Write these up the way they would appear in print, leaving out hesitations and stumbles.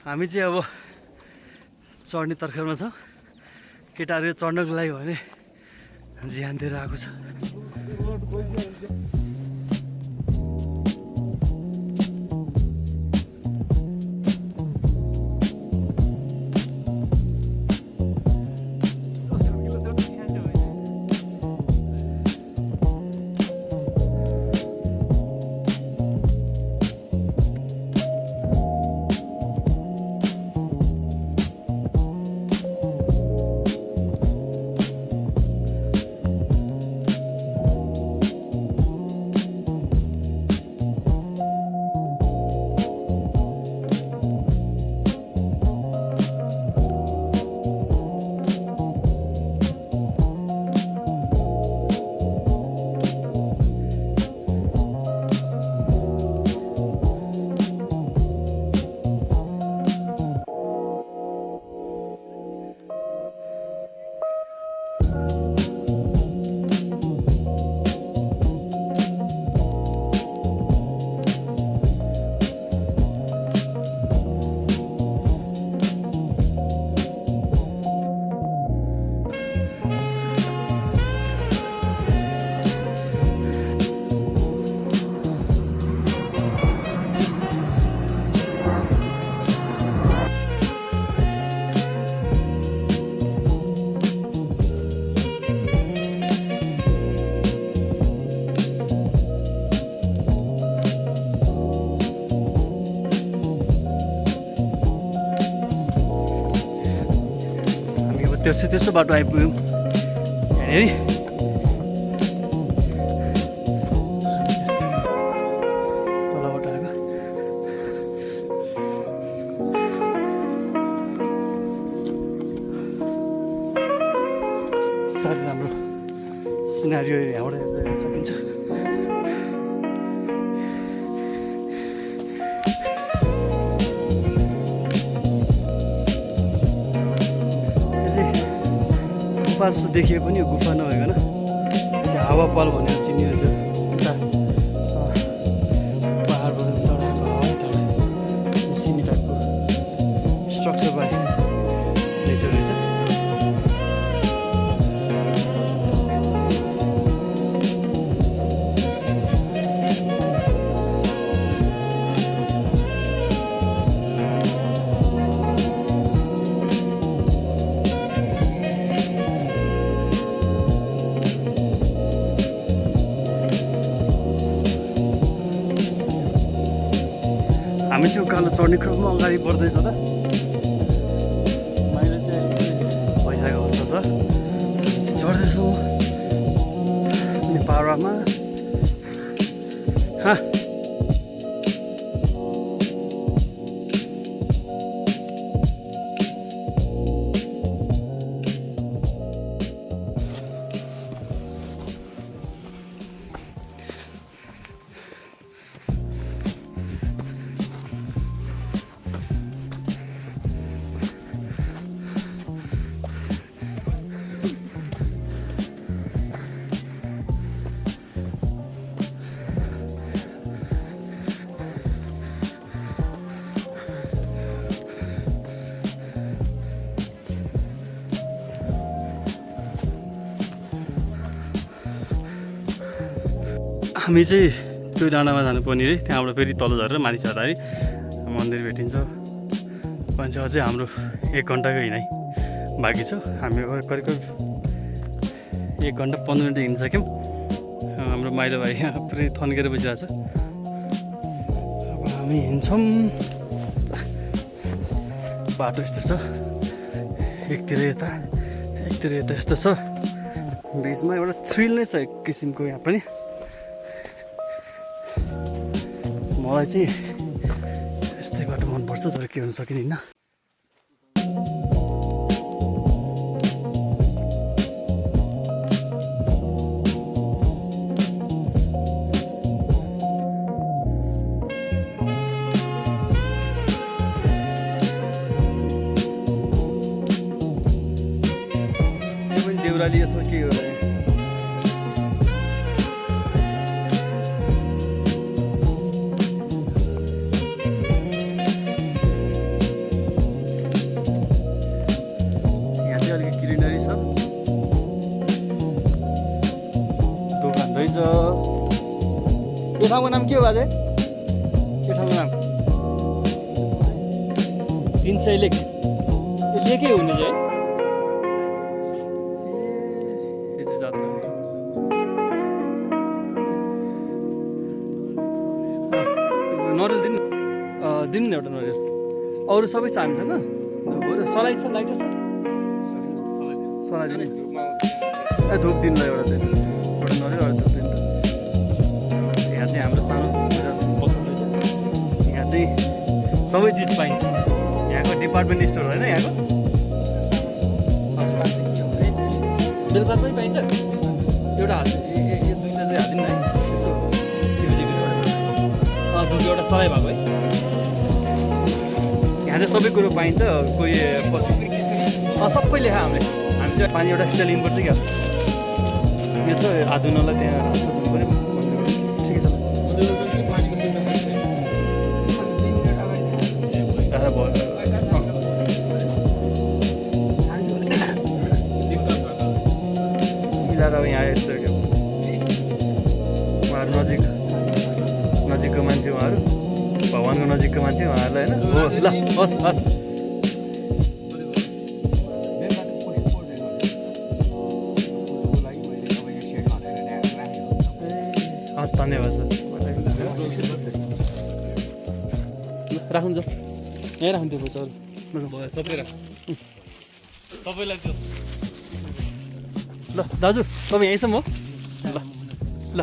हामी चाहिँ अब चढ्ने तर्खरमा छौँ। केटाहरू चढ्नको लागि भने ज्यान दिएर आएको छ। त्यसो बाटो आइपुग्यौँ हेरी। तलबाट आएको साह्रै राम्रो सिनारियो यहाँबाट हेर्न सकिन्छ। गुफा जस्तो देखिए पनि यो गुफा नभइकन हावा पाल भनेर चिनिरहेछ। उता पाहाडबाट तडाएको हावा तल सिमी टाइपको स्ट्रक्चर बाई नेचर रहेछ। हामी चाहिँ उकालो चढ्ने क्रममा अगाडि बढ्दैछ त। माइलो चाहिँ भइसकेको अवस्था छ। चढ्दैछौँ पाहाडमा। हामी चाहिँ त्यो डाँडामा जानुपर्ने अरे। त्यहाँबाट फेरि तल झरेर माथि चढ्दाखेरि मन्दिर भेटिन्छ। भन्छ अझै हाम्रो 1 घन्टाको हिँडाइ बाँकी छ। हामी करिब 1 घन्टा 15 मिनट हिँडिसक्यौँ। हाम्रो माइलो भाइ यहाँ पुरै थन्केर बसिरहेको छ। अब हामी हिँड्छौँ। बाटो यस्तो छ, एकतिर यता यस्तो छ। बिचमा एउटा थ्रिल नै छ एक किसिमको। यहाँ पनि मलाई चाहिँ यस्तै बाटो मनपर्छ, तर के हुन सकिँदैन। देउराली अथवा के हो र यो ठाउँको नाम के हो बाजे? यो ठाउँको नाम 300 लेक। यो लेकै हुने चाहिँ है? यो चाहिँ जात्रा हो। नरिवल दिनु न एउटा नरिवल। अरू सबै छ हामीसँग। सलाई छ, लाइटर छ? सलाई दिनु। ए धुप दिनु ल एउटा चाहिँ। एउटा नरिवल एउटा धुप दिनु। यहाँ चाहिँ हाम्रो सानो पूजा बस्नु छ। यहाँ चाहिँ सबै चिज पाइन्छ। यहाँको डिपार्टमेन्ट स्टोर होइन यहाँको? बेलुका पनि पाइन्छ? एउटा हाल यो दुईवटा चाहिँ हालिदिनु न है। यसो शिवजीको धुप एउटा सलाई भएको है। यहाँ चाहिँ सबै कुरो पाइन्छ। कोही पछि सबै लेखा हामीले। हामी चाहिँ पानी एउटा एक्स्ट्रा लिनुपर्छ क्या। यो छ हात धुनलाई त्यहाँ हात धुनु पऱ्यो। ठिकै छ। मिलाएर अब यहाँ यस्तो क्या उहाँहरू नजिकको मान्छे उहाँहरू भगवान्को नजिकको मान्छे उहाँहरूलाई होइन हो ल हस् हस् हस् धन्यवाद राखौँ जाउँ यहीँ राख्नु त्यो पैसा सबै राख सबैलाई त्यो ल दाजु तपाईँ यहीँसम्म हो ल ल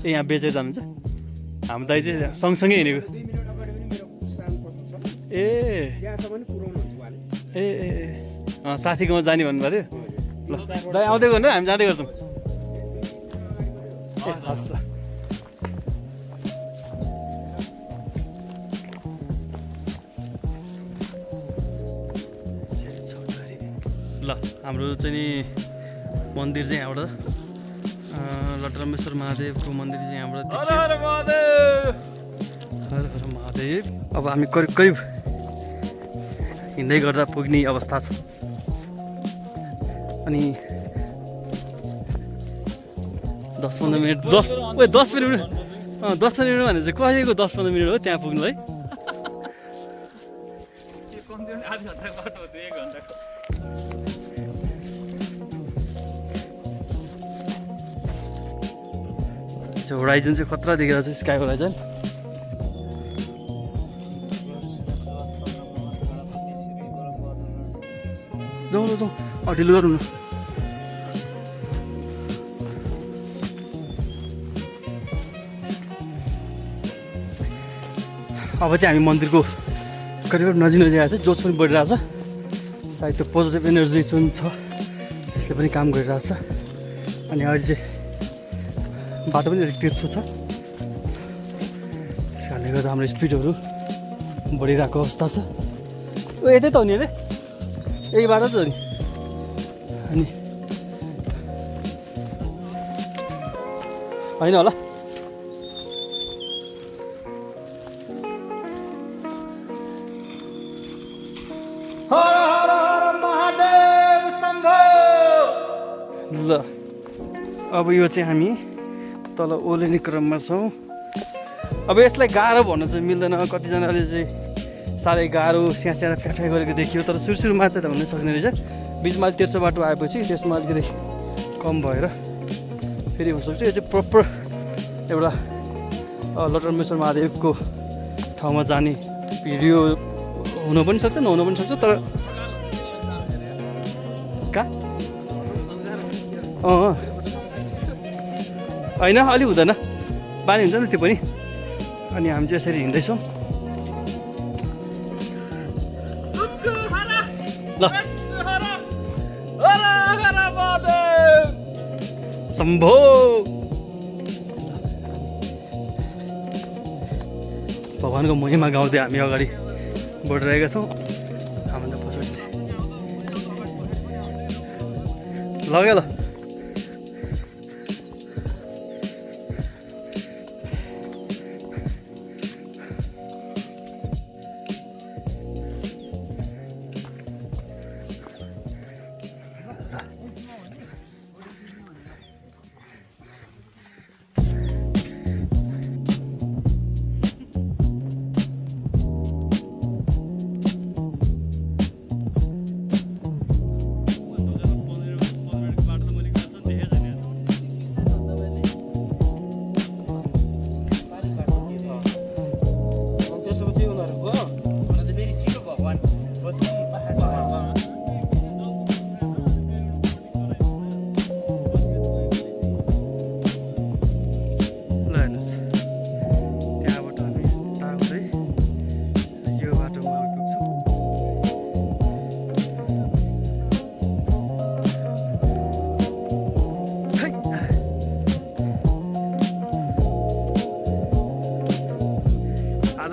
ए यहाँ बेचेर जानुहुन्छ हाम्रो दाइ चाहिँ सँगसँगै हिँडेको ए ए ए साथीकोमा जाने भन्नुभएको थियो ल दाइ आउँदै गर्नु हामी जाँदै गर्छौँ ए हस् ल ल हाम्रो चाहिँ नि मन्दिर चाहिँ यहाँबाट लटरम्बेश्वर महादेवको मन्दिर चाहिँ यहाँबाट हर हर महादेव अब हामी करिब करिब हिँड्दै गर्दा पुग्ने अवस्था छ अनि 10-15 मिनट 10 मिनट 10 मिनट भने चाहिँ कहिलेको 10-15 मिनट हो त्यहाँ पुग्नुलाई होराइजन चाहिँ खतरा देखेर चाहिँ स्काई होराइजन जाउँ ल जाउँ ढिलो गरौँ न अब चाहिँ हामी मन्दिरको करिब नजिक आएको छ जोस पनि बढिरहेछ सायद त्यो पोजिटिभ एनर्जी जुन छ त्यसले पनि काम गरिरहेछ अनि अहिले चाहिँ बाटो पनि अलिक तेर्सो छ त्यस कारणले गर्दा हाम्रो स्पिडहरू बढिरहेको अवस्था छ यतै त हो नि अरे यही बाटो त हो नि अनि होइन होला हर हर हर महादेव शम्भो ल अब यो चाहिँ हामी तल ओर्लिने क्रममा छौँ अब यसलाई गाह्रो भन्न चाहिँ मिल्दैन कतिजनाले चाहिँ साह्रै गाह्रो स्यास्याएर फ्याफ्या गरेको देखियो तर सुरुमा चाहिँ त भन्नु सक्ने रहेछ बिचमा अलिक तेर्सो बाटो आएपछि त्यसमा अलिकति कम भएर फेरि हुनसक्छ यो चाहिँ प्रपर एउटा लटरम्बेश्वर महादेवको ठाउँमा जाने भिडियो हुन पनि सक्छ नहुन पनि सक्छ तर कहाँ होइन अलि हुँदैन बानी हुन्छ नि त्यो पनि अनि हामी चाहिँ यसरी हिँड्दैछौँ ल शम्भो भगवान्को महिमा गाउँदै हामी अगाडि बढिरहेका छौँ हामीभन्दा पछाडि चाहिँ लग्यो ल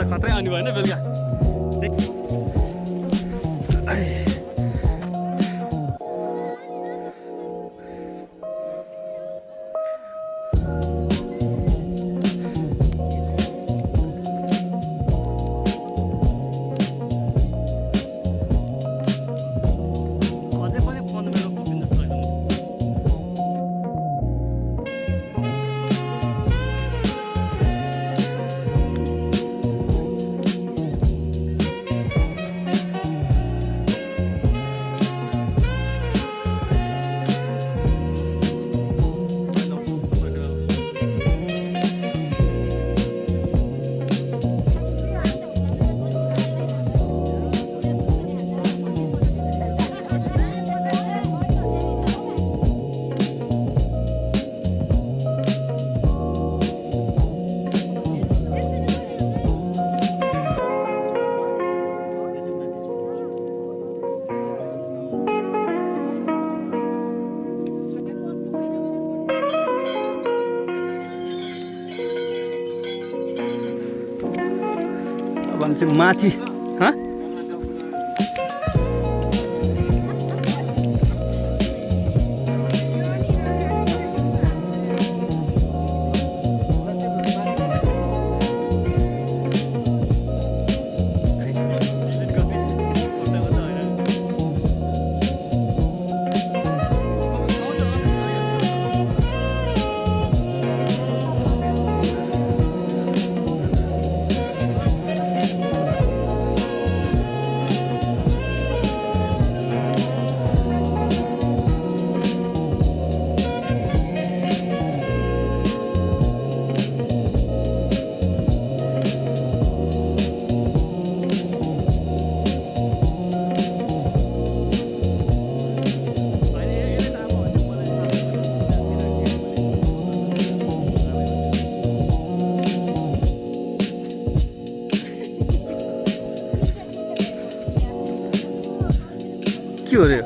खत्रै आउने भएन बेलुका चाहिँ माथि के हो रे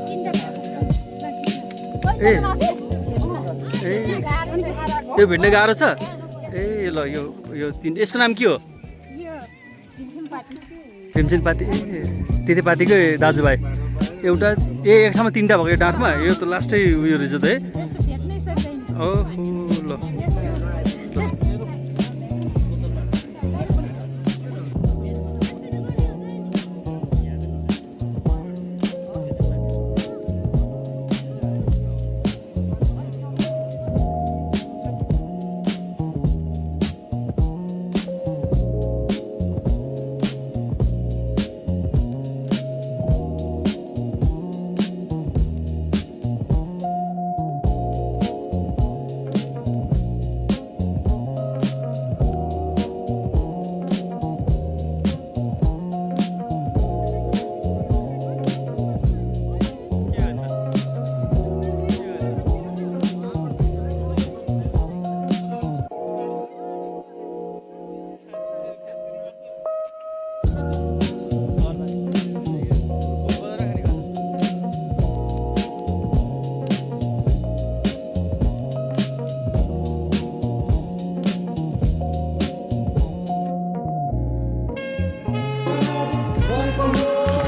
यो भेट्न गाह्रो छ ल यो तीन यसको नाम के हो भीमसेनपाती तितेपातीकै दाजुभाइ एउटा एक ठाउँमा तीनटा भएको यो डाँठमा यो त लास्टै उयो रहेछ त है ओहो ल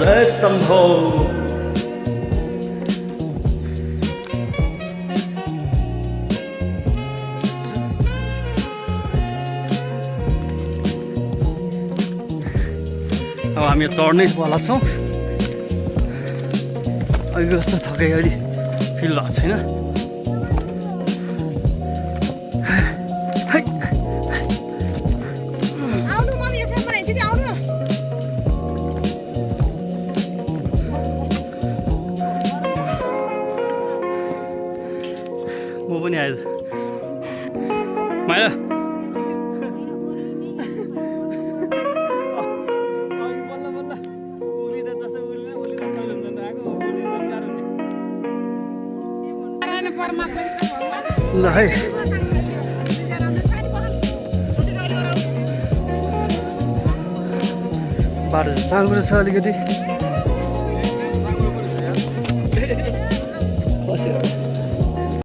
जय शम्भो अब हामी चढ्नै वाला छौँ अहिले जस्तो थकाइ अहिले फिल भएको छैन म पनि आएँ माया ल है बाटो चाहिँ साँघुरो छ अलिकति